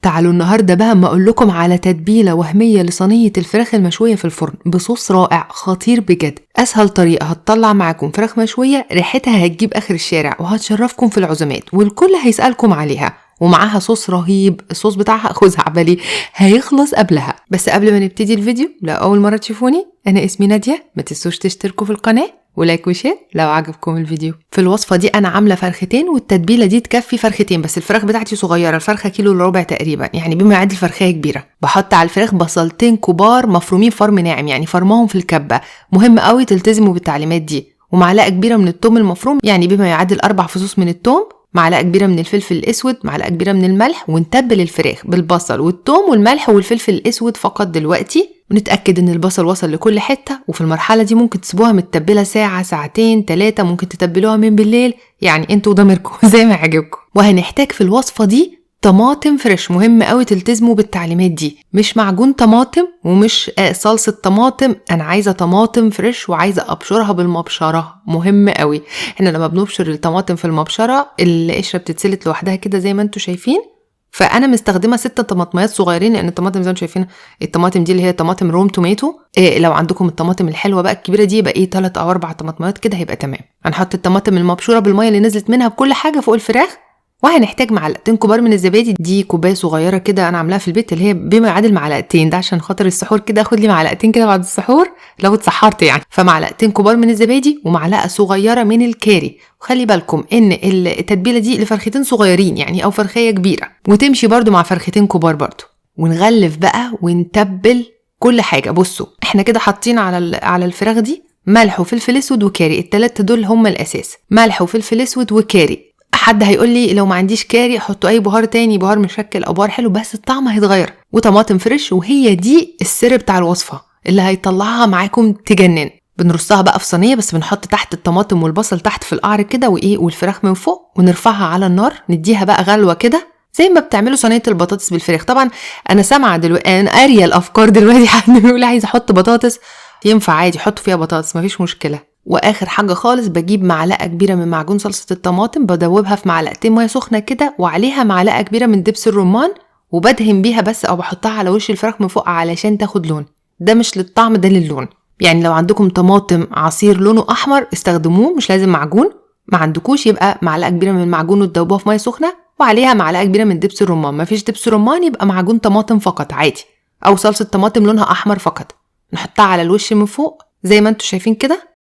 تعالوا النهارده بقى اما اقول لكم على تتبيله وهمية لصينيه الفراخ المشويه في الفرن بصوص رائع خطير بجد. اسهل طريقه هتطلع معاكم فراخ مشوية ريحتها هتجيب اخر الشارع وهتشرفكم في العزومات والكل هيسالكم عليها، ومعاها صوص رهيب، الصوص بتاعها خزعبلي هيخلص قبلها. بس قبل ما نبتدي الفيديو، لو اول مرة تشوفوني انا اسمي ناديه، ما تنسوش تشتركوا في القناة و like و share لو عجبكم الفيديو. في الوصفة دي انا عامله فرختين، والتتبيله دي تكفي فرختين، بس الفراخ بتاعتي صغيرة، الفرخه كيلو الا ربع تقريبا، يعني بما يعادل فرخيه كبيرة. بحط على الفراخ بصلتين كبار مفرومين فرم ناعم، يعني فرماهم في الكبه، مهم قوي تلتزموا بالتعليمات دي. ومعلقة كبيرة من الثوم المفروم، يعني بما يعادل 4 فصوص من الثوم، معلقه كبيرة من الفلفل الاسود، معلقه كبيرة من الملح. ونتبل الفراخ بالبصل والثوم والملح والفلفل الاسود فقط دلوقتي، ونتاكد ان البصل وصل لكل حتة. وفي المرحلة دي ممكن تسيبوها متبله ساعة ساعتين 3، ممكن تتبلوها من بالليل، يعني انتوا وضميركم زي ما عجبكم. وهنحتاج في الوصفة دي طماطم fresh، مهم قوي تلتزموا بالتعليمات دي، مش معجون طماطم ومش صلصه طماطم، انا عايزه طماطم fresh وعايزه ابشرها بالمبشره، مهم قوي. احنا لما بنبشر الطماطم في المبشره القشرة بتتسلت لوحدها كده زي ما انتوا شايفين. فانا مستخدمة 6 طماطميات صغيرين، لان الطماطم زي ما انتم شايفين الطماطم دي اللي هي طماطم Rome tomato، لو عندكم الطماطم الحلوة بقى الكبيرة دي يبقى 3 او 4 طماطميات كده هيبقى تمام. هنحط الطماطم المبشوره بالمية اللي نزلت منها بكل حاجة فوق الفراخ. وهنحتاج معلقتين كبار من الزبادي، دي كوباية صغيرة كده انا عاملاها في البيت اللي هي بما يعادل معلقتين، ده عشان خاطر السحور كده، اخد لي معلقتين كده بعد السحور لو اتسحرت يعني. فمعلقتين كبار من الزبادي ومعلقة صغيرة من الكاري. وخلي بالكم ان التتبيله دي لفرختين صغيرين يعني او فرخيه كبيرة، وتمشي برده مع فرختين كبار برده. ونغلف بقى ونتبل كل حاجة. بصوا احنا كده حاطين على الفراخ دي ملح وفلفل اسود وكاري، الثلاثة دول هم الاساس، ملح وفلفل اسود وكاري. حد هيقول لي لو ما عنديش كاري حطوا اي بهار تاني، بهار مشكل او بهار حلو، بس الطعم هيتغير. وطماطم fresh، وهي دي السر بتاع الوصفة اللي هيطلعها معاكم تجنن. بنرصها بقى في صينية، بس بنحط تحت الطماطم والبصل تحت في القعر كده، وايه والفراخ من فوق، ونرفعها على النار نديها بقى غلوه كده زي ما بتعملوا صينية البطاطس بالفراخ. طبعا انا سامعه دلوقتي، انا قارية الافكار دلوقتي، حد بيقول عايز احط بطاطس، ينفع عادي حطوا فيها بطاطس مفيش مشكلة. واخر حاجة خالص بجيب معلقه كبيرة من معجون صلصه الطماطم، بدوبها في معلقتين مية سخنة كده، وعليها معلقه كبيرة من دبس الرمان، وبدهن بيها بس او بحطها على وش الفراخ من فوق علشان تاخد لون. ده مش للطعم، ده للون. يعني لو عندكم طماطم عصير لونه احمر استخدموه، مش لازم معجون. ما عندكوش يبقى معلقه كبيرة من المعجون وتدوبوها في مية سخنة، وعليها معلقه كبيرة من دبس الرمان. مفيش دبس رمان يبقى معجون طماطم فقط عادي، او صلصه طماطم لونها احمر فقط، نحطها على الوش من فوق زي ما انتم شايفين كده.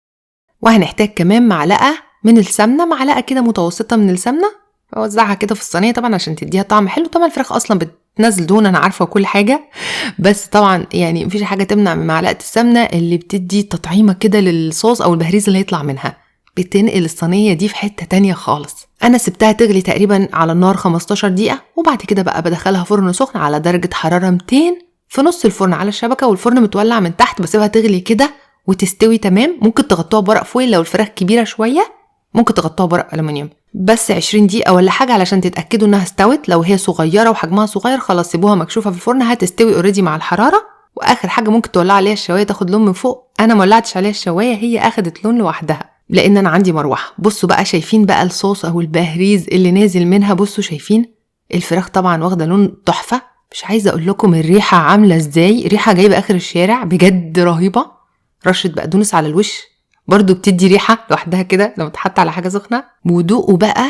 وهنحتاج كمان معلقه من السمنة، معلقه كده متوسطه من السمنة، بوزعها كده في الصينية طبعا عشان تديها طعم حلو. طبعا الفراخ اصلا بتنزل دهون، انا عارفه كل حاجة، بس طبعا يعني مفيش حاجة تمنع من معلقه السمنة اللي بتدي تطعيمه كده للصوص او البهريز اللي هيطلع منها، بتنقل الصينية دي في حتة تانية خالص. انا سبتها تغلي تقريبا على النار 15 دقيقة، وبعد كده بقى بدخلها فرن سخن على درجه حرارة 200 في نص الفرن على الشبكة، والفرن متولع من تحت. بسيبها تغلي كده وتستوي تمام. ممكن تغطوها بورق فويل لو الفراخ كبيرة شوية، ممكن تغطوها بورق الومنيوم بس 20 دقيقة ولا حاجة علشان تتاكدوا انها استوت. لو هي صغيرة وحجمها صغير خلاص سيبوها مكشوفة في الفرن، هتستوي already مع الحرارة. واخر حاجة ممكن تولعوا عليها الشوايه تاخد لون من فوق. انا ما ولعتش عليها الشوايه، هي اخدت لون لوحدها لان انا عندي مروحة. بصوا بقى شايفين بقى الصوص او البهريز اللي نازل منها، بصوا شايفين الفراخ طبعا واخده لون تحفة، مش عايزه اقول لكم الريحة عامله ازاي، ريحه جايبه اخر الشارع بجد رهيبة. رشه بقدونس على الوش برضو بتدي ريحه لوحدها كده لما تحط على حاجة سخنة. ودوقوا بقى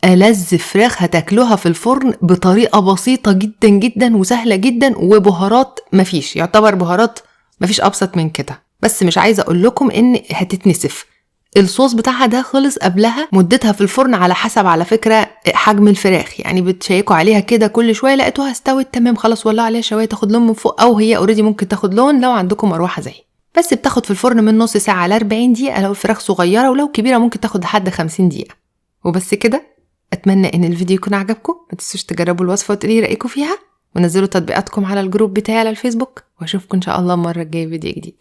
ألذ فراخ هتاكلوها في الفرن بطريقة بسيطة جدا جدا وسهلة جدا، وبهارات مفيش، يعتبر بهارات مفيش ابسط من كده. بس مش عايزه اقول لكم ان هتتنسف، الصوص بتاعها ده خلص قبلها. مدتها في الفرن على حسب على فكرة حجم الفراخ، يعني بتشيكوا عليها كده كل شوية، لقيتوها استوت تمام خلاص ولعوا عليها شوية تاخد لون من فوق، او هي already ممكن تاخد لون لو عندكم مروحة زي. بس بتاخد في الفرن من نص ساعة ل 40 دقيقة لو الفراخ صغيرة، ولو كبيرة ممكن تاخد لحد 50 دقيقة. وبس كده، اتمنى ان الفيديو يكون عجبكم، ما تنسوش تجربوا الوصفة وتقولي رايكم فيها، ونزلوا تطبيقاتكم على ال group بتاعي على الفيسبوك، واشوفكم ان شاء الله المرة الجاية فيديو جديد.